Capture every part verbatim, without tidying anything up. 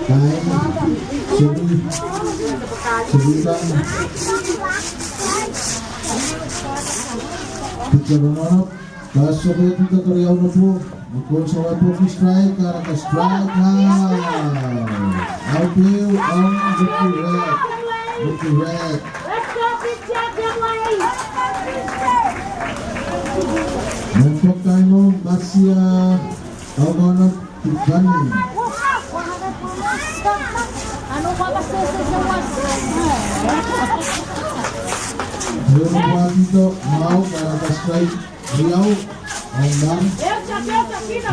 Line, semi, semi line. Pitcher runoff, kasokedi keriau nopo, mukon sawa pwoki strike, kahrehda strike, out. Out ehu ong Ricky Red. Ricky Red. Mehn pok kaimw, Masia Augana Tiffany. Mehn pok kaimw, mwahu, kahrehda strike. Riau, ong nan.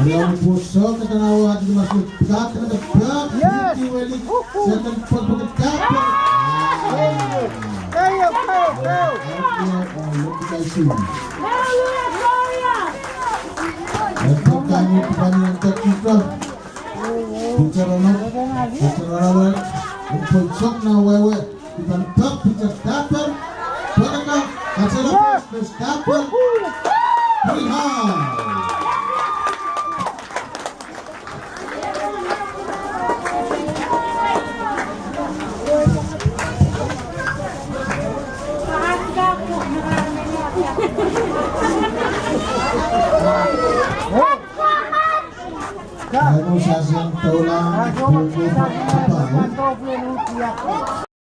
Riau pwoson, kahrehda wahdi mas pekahda, kahrehda pekahda, yes. Second, pekahda. Keieu, keieu, keieu. Ong Lukitaisi. Ong pekahda, pekahda, pekahda. Pitcher runoff, pitcher runoff, ong pwoson nan wehwe. Dipan pek, pitcher dahper. Pekahda, kahrehda pek, dahper. Three high. Kaimw sasang doula, pwuhpwuhp, pahpao.